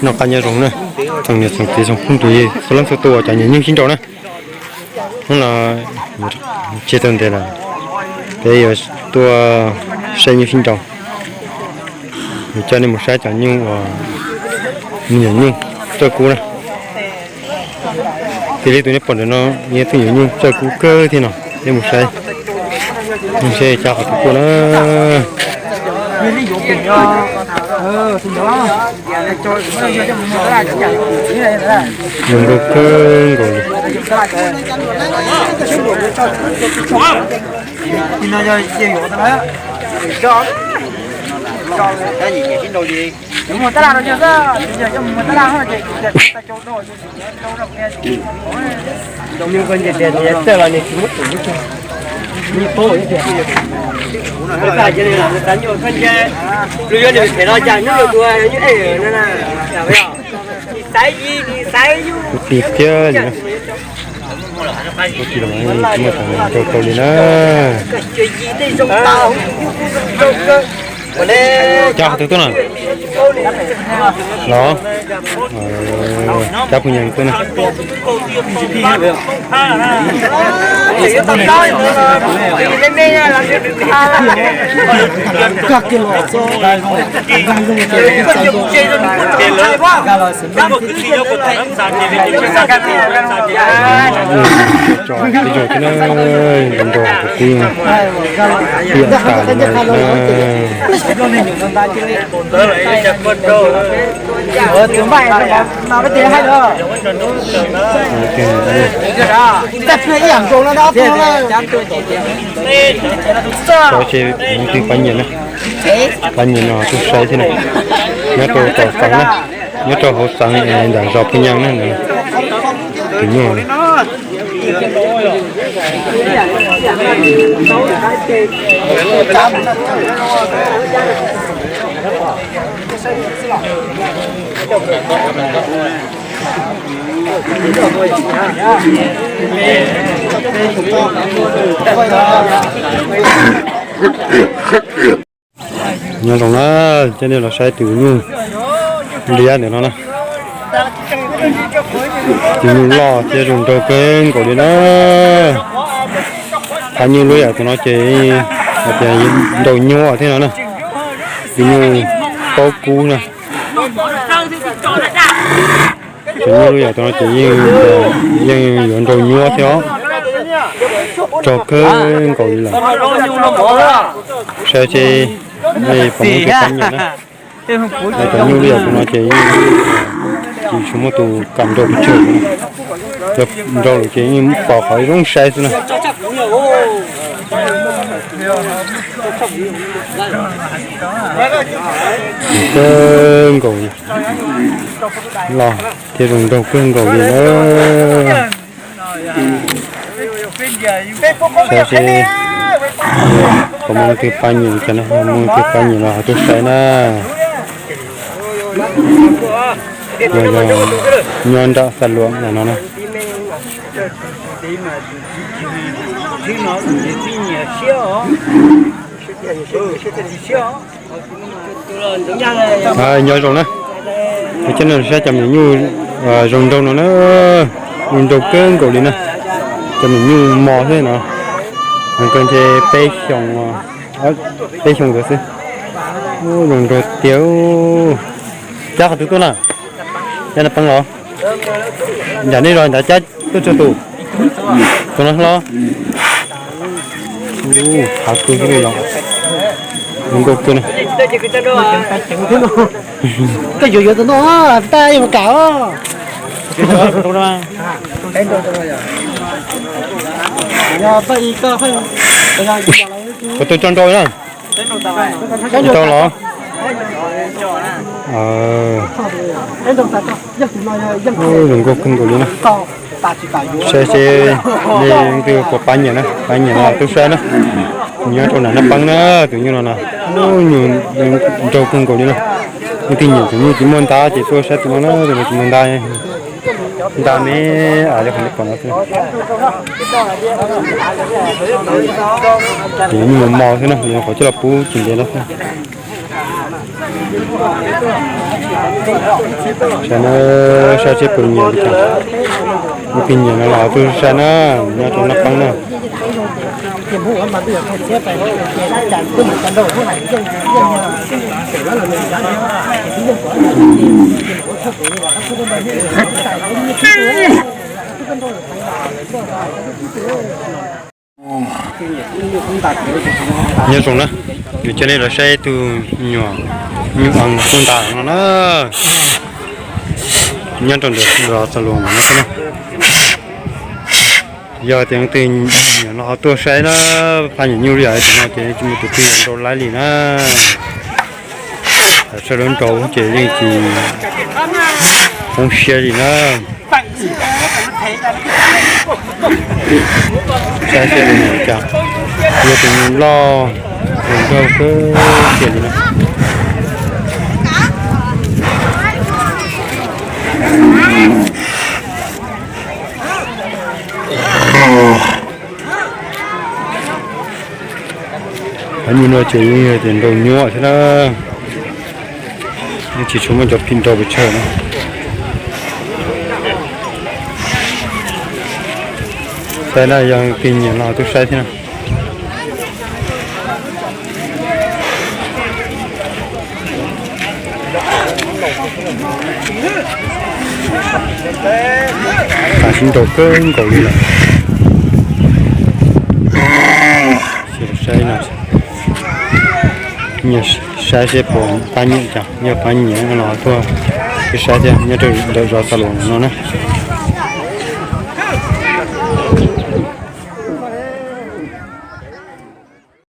Noj qab nyob zoo na, tsoom niam tsoom txiv tsoom phooj ywg txhua leej txhua tus cov nyuam nyuj sib nraus na. Hnub no tsis tau ntev lawm, peb yuav tuaj saib nyuj sib nraus, yuav coj nej mus saib cov nyuj uas me nyuam nyuj txawj kub na. Tis li tus nej pom ntawm no yog tus nyuam nyuj txawj kub kawg thiab no, nej mus saib, mus saib cov qhov twg tuaj na. Zoo nkauj kawg nkaus li. Kuv tus thiab li na. Kuv tus los tsis muaj tus nrau tau li na. Cov qhov twg tuaj na? Los, cov phooj ywg tuaj na. Tso ib zaug thiab na, nrau nrau kuv twb piam tas li na. Tso ces mus twg pab nyiam na, pab nyiam no tuaj saib thiab na. Nyob rau tom xeev na, nyob rau hauv xeev ntawm zos Phu Nyaas na, tus nyuj. Nyob zoo na, coj nej los saib tus nyuj liab ntawm no na. Tus nyuj loj thiab zoo nraug kawg nkaus li na. Phaj nyuj lub yam tus no ces hais tias nrau nyuaj thiab no na. Tus nyuj paub kub na. Tus nyuj lub yam tus no ces yeej, yeej yuav nrau nyuaj thiab os. Nraug kawg nkaus li lawm. Saib seb nej puas muaj tus pab nyiam na. Cov nyuj lub yam tus no ces yeej tsis tshua muaj tus kam nrau pes tsawg. Cov nrau lawm ces yeej pom qhov zoo saib xwb na. Kawg nkaus li, los thiab zoo nraug kawg nkaus li na. Saib seb puas muaj leej twg pab nyiam, cas no muaj leej twg pab nyiam los ho tuaj saib na. Uas yog nyob nram Xa Luam ntawm no na. Nyob zoo na, kuv coj nej saib cov me nyuam nyuj zoo nraug no na, zoo nraug kawg nkaus li na. Cov me nyuam nyuj mos xwb no, zoo nkaus ntshe peb xyoos, peb xyoos ntawd xwb. Zoo nraug tiag. Cab qhov twg tuaj na? Cab na peeb los? Nram nej zos nrad cab tuaj tsawg tus? Tus no los? Hav kawg xwb yom. Zoo nkauj kawg na. Koj yuav yuav tus no, tab ib mus kam os. Kuv tus tso nrau na. Tau los? Zoo nkauj kawg nkaus li na. Saib seb nej leej twg puas pab nyiam na, pab nyiam los tuaj saib na. Nyob rau nram Naj Peeb na, tus nyuj no na, nraug kawg nkaus li na. Leej twg nyiam tus nyuj tsis muaj ntab ces tuaj saib tus no na, tus no tsis muaj ntab. Ntab me, yog qhov nej pom no xwb. Tus nyuj mos mos xwb na, qhov coj los pub tsis ntev no xwb. Saib na, saib seb puas nyiam li cas. Leej twg nyiam no los ho tuaj saib na, nyob rau Naj Peeb na. Nyob zoo na, kuv coj nej los saib tus nyuam nyuj ees kub ntas no na. Nyob rau ntawm zos Xaluas no xwb na. Yog tias leej twg nyiam no ho tuaj saib na, phaj nyiam nyuj li yam no ces tsis muaj tus twg yuav nrau laib li na. Sawv daws nrau ces yeej tsis poob siab li na. Saib seb puas nyiam cas, yog tus nyuam loj, tus nrau kawg kiag li na. Qhov nyuj no ces yeej yog tias nrau nyuaj thiab na, yeej tsis tshua muaj cov phim nrau pes tsawg na. Saib na, yog twg nyiam los tuaj saib thiab na. Tam sim nrau kawg nkaus li lawm. Saib no, saib seb puas pab nyiam cas, yog pab nyiam los tuaj saib thiab nyob rau ntawm zos Xaluas no na.